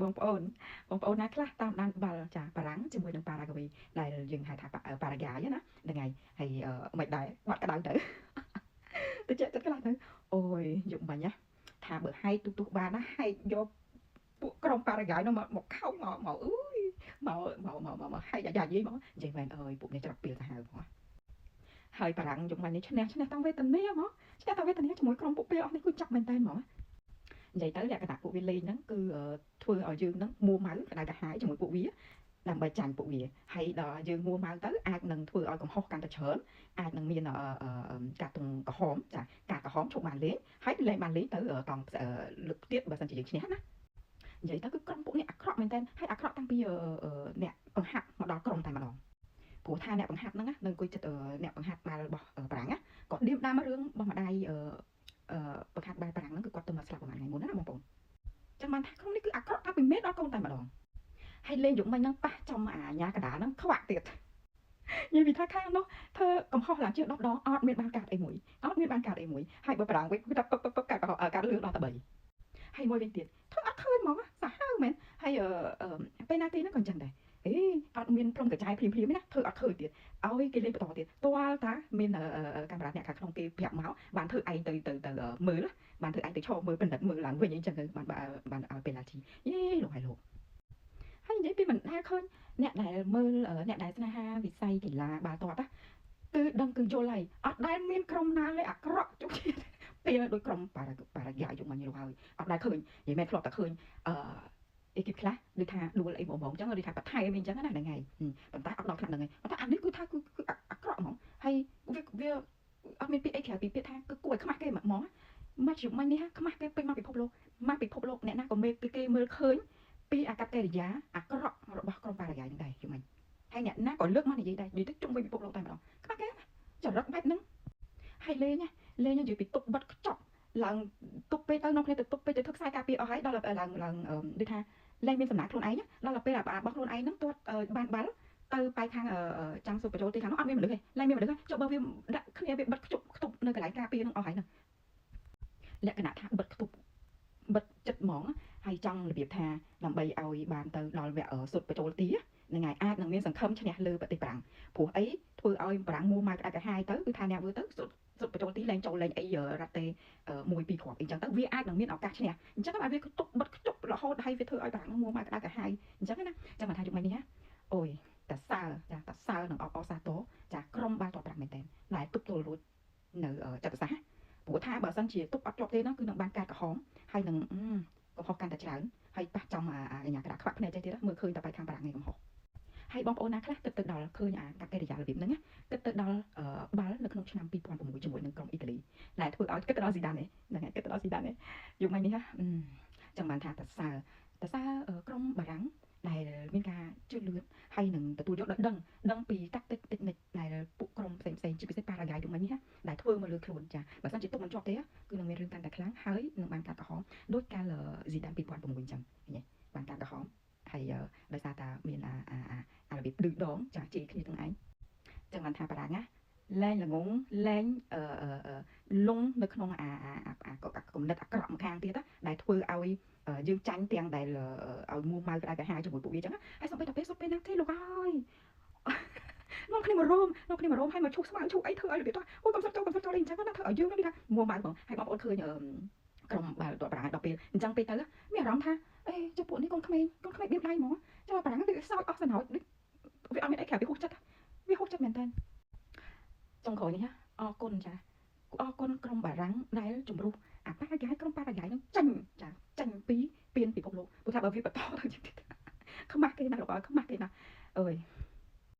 បងប្អូនបងប្អូនណាខ្លះតាមដានបាល់ចាបារាំងជាមួយនឹងប៉ារ៉ាហ្គាវេដែលយើងហៅថាប៉ារ៉ាហ្គាយណាហ្នឹងហើយហើយមិនដែរបាត់ក្តៅទៅទៅចិត្តខ្លះទៅអូយយប់មិញណាថាបើហែកទូទុះបានណាហែកយកពួកក្រុមប៉ារ៉ាហ្គាយនោះមកមកខោមកមកអើយមកមកមកមកមកហែកអាយ៉ាយមកនិយាយមែនអើយពួកនេះច្រកពីលសាហាវហ្មងហើយបារាំងយប់មិញនេះឈ្នះឈ្នះតាំងវេទនាហ្មងឈ្នះតាំងវេទនាជាមួយក្រុមពួកពេលអស់នេះគឺចាប់មែនតើហ្មងនិយាយទៅលក្ខណៈពួកវាលេងហ្នឹងគឺធ្វើឲ្យយើងហ្នឹងមួម៉ៅក្តៅក្រហាយជាមួយពួកវាដើម្បីចាញ់ពួកវាហើយដល់យើងមួម៉ៅទៅអាចនឹងធ្វើឲ្យកំហុសកាន់តែច្រើនអាចនឹងមានការទងក្រហមចាការក្រហមឈប់បានលេងហើយលេងបានលេងទៅតង់លើកទៀតបើសិនជាយើងឈ្នះណានិយាយទៅគឺក្រុមពួកនេះអាក្រក់មែនតើហើយអាក្រក់តាំងពីអ្នកបង្ហាត់មកដល់ក្រុមតែម្ដងព្រោះថាអ្នកបង្ហាត់ហ្នឹងណានឹងអង្គុយចិត្តអ្នកបង្ហាត់បាល់របស់បារាំងណាគាត់ឌៀមដាមរឿងរបស់ម្ដាយបង្ហាត់បាល់បារាំងហ្នឹងគឺគាត់ទៅមកស្លាប់ប្រហែលថ្ងៃមុនណាបងប្អូនចឹងបានថាក្រុមនេះគឺអាក្រក់តាំងពីមេដល់កូនតែម្ដងហើយលេងយុគមិញហ្នឹងប៉ះចំអាញាកដាហ្នឹងខ្វាក់ទៀតនិយាយពីថាខាងនោះធ្វើកំហុសឡើងជាង10ដងអត់មានបានកាត់អីមួយអត់មានបានកាត់អីមួយហើយបើបារាំងវិញគឺថាពឹកពឹកពឹកកាត់កាត់លឿងដល់តែ3ហើយមួយវិញទៀតធ្វើអត់ឃើញហ្មងសាហាវមែនហើយពេលណាទីហ្នឹងក៏អញ្ចឹងដែរអេអត់មានព្រមកញ្ចែភ្លាមភ្លាមណាធ្វើអត់ឃើញទៀតឲ្យគេលេងបន្តទៀតទាល់តាមានកាមេរ៉ាអ្នកខាងក្នុងគេប្រាប់មកបានធ្វើឯងទៅទៅទៅមើលបានធ្វើឯងទៅឈរមើលពិនិត្យមើលឡើងវិញអញ្ចឹងទៅបានបានឲ្យពេលឡាជីយេលោកហើយលោកហើយនិយាយពីមិនដែលឃើញអ្នកដែលមើលអ្នកដែលស្នេហាវិស័យកីឡាបាល់ទាត់ណាគឺដឹងគឺយល់ហើយអត់ដែលមានក្រុមណាលេអាក្រក់ជុកជាតិពេលដូចក្រុមប៉ារ៉ាប៉ារ៉ាយ៉ាយកមកញលោកហើយអត់ដែលឃើញនិយាយមែនធ្លាប់តែឃើញអឺអេគីបខ្លះដូចថាដួលអីហ្មងអញ្ចឹងដូចថាបន្ថែមអីអញ្ចឹងណាហ្នឹងហើយប៉ុន្តែអត់ដល់ថ្នាក់ហ្នឹងហើយប៉ុន្តែអានេះគឺថាគឺអាក្រក់ហ្មងហើយវាវាអត់មានពាក្យអីក្រៅពីពាក្យថាគឺគួរឲ្យខ្មាស់គេហ្មងមកជុំមិញនេះខ្មាស់គេពេញមកពិភពលោកមកពិភពលោកអ្នកណាក៏មេគេមើលឃើញពីអាកប្បកិរិយាអាក្រក់របស់ក្រុមប៉ារ៉ាហ្គាយហ្នឹងដែរជុំមិញហើយអ្នកណាក៏លើកមកនិយាយដែរនិយាយទៅជុំវិញពិភពលោកតែម្ដងខ្មាស់គេចរិតបែបហ្នឹងហើយលេងលេងនិយាយពីទុកបិទខ្ចប់ឡើងទុកពេកទៅនាំគ្នាទៅទុកពេកទៅធ្វើខ្សែការពារអស់ហើយដល់ឡើងឡើងដូចថាលែងមានសំណាក់ខ្លួនឯងដល់ពេលអារបស់ខ្លួនឯងហ្នឹងទាត់បានបាល់ទៅបែកខាងចាំសុបបញ្ចូលទីខាងនោះអត់មានមនុស្សទេលែងមានមនុស្សចុះបើវាដាក់គ្នាវាបិទខ្ជប់ខ្ទប់នៅកន្លែងការពារហ្នឹងអស់ហើយហ្នឹងលក្ខណៈថាបិទខ្ទប់បិទចិត្តហ្មងហើយចង់របៀបថាដើម្បីឲ្យបានទៅដល់វគ្គសុទ្ធបញ្ចូលទីហ្នឹងហើយអាចនឹងមានសង្ឃឹមឈ្នះលើប្រទេសបារាំងព្រោះអីធ្វើឲ្យបារាំងមួម៉ៅក្តៅក្រហាយទៅគឺថាអ្នកមើលទៅសុទ្ធសុទ្ធបញ្ចូលទីលែងចូលលែងអីរ៉ាតេ1 2គ្រាប់អីចឹងទៅវាអាចនឹងមានឱកាសឈ្នះអញ្ចឹងបានវាទុកបិទខ្ជប់រហូតហើយវាធ្វើឲ្យបារាំងមួម៉ៅក្តៅក្រហាយអញ្ចឹងណាចឹងបានថាយុគមិញនេះអូយតាសើចាតាសើនឹងអបអសាទរចាក្រុមបាល់ទាត់ប្រាំងមែនតើដែលទប់ទល់រួចនៅចិត្តសាស្ត្រព្រោះថាបើសិនជាទប់អត់ជាប់ទេនោះគឺនឹងបានកាតក្រហមហើយនឹងកំហុសកាន់តែច្រើនហើយប៉ះចំអាកញ្ញាក្តារខ្វាក់ភ្នែកចេះទៀតមើលឃើញតែបែកខាងបារាំងឯងកំហុសហើយបងប្អូនណាខ្លះគិតទៅដល់ឃើញអាកាកិរិយារបៀបហ្នឹងគិតទៅដល់បាល់នៅក្នុងឆ្នាំ2006ជាមួយនឹងក្រុមអ៊ីតាលីដែលធ្វើឲ្យគិតទៅដល់ស៊ីដានហ្នឹងហើយគិតទៅដល់ស៊ីដានយុគមិញនេះចង់បានថាតាសើតាសើក្រុមបារាំងដែលមានការជឿនលឿនហើយនឹងទទួលយកដោយដឹងដឹងពីតាក់ទិកតិចនិចដែលពួកក្រុមផ្សេងផ្សេងជាពិសេសប៉ារ៉ាហ្គាយយុគមិញនេះដែលធ្វើមកលើខ្លួនចាបើសិនជាទុកមិនជាប់ទេគឺនឹងមានរឿងកាន់តែខ្លាំងហើយនឹងបានកាត់ក្រហមដោយកាលស៊ីដាន2006អញ្ចឹងឃើញទេបានកាត់ក្រហមហើយដោយសារតាមានអាអាអារបៀបឌឺដងចាជេរគ្នាទាំងឯងចឹងបានថាបារាំងណាលែងល្ងងលែងអឺលងនៅក្នុងអាអាអាគំនិតអាក្រក់ម្ខាងទៀតដែលធ្វើឲ្យយើងចាញ់ទាំងដែលឲ្យមួម៉ៅក្តៅក្រហាយជាមួយពួកវាចឹងហើយសំបីតែពេលសុទ្ធពេលណាទេលោកហើយនាំគ្នាមករោមនាំគ្នាមករោមហើយមកឈូសស្មៅឈូសអីធ្វើឲ្យរបៀបថាអូយកំសត់ចូលកំសត់ចូលអីអញ្ចឹងណាធ្វើឲ្យយើងនេះថាមួម៉ៅហ្មងហើយបងប្អូនឃើញក្រុមបាល់ទាត់បារាំងដល់ពេលអញ្ចឹងពេលទៅមានអារម្មណ៍ថាអេចុះពួកនេះកូនក្មេងកូនក្មេងបៀបដៃហ្មងចុះបារាំងវាសោចអស់សំណោចវាអត់មានអីក្រៅពីហួសចិត្តវាហួសចិត្តមែនតើចុងក្រោយនេះអរគុណចាអរគុណក្រុមបារាំងដែលជំរុះអាប៉ារ៉ាហ្គាយក្រុមប៉ារ៉ាហ្គាយនឹងចាញ់ចាចាញ់ពីពៀនពិភពលោកព្រោះថាបើវាបន្តទៅទៀតខ្មាស់គេណាលោកអើយខ្មាស់គេណាអើយ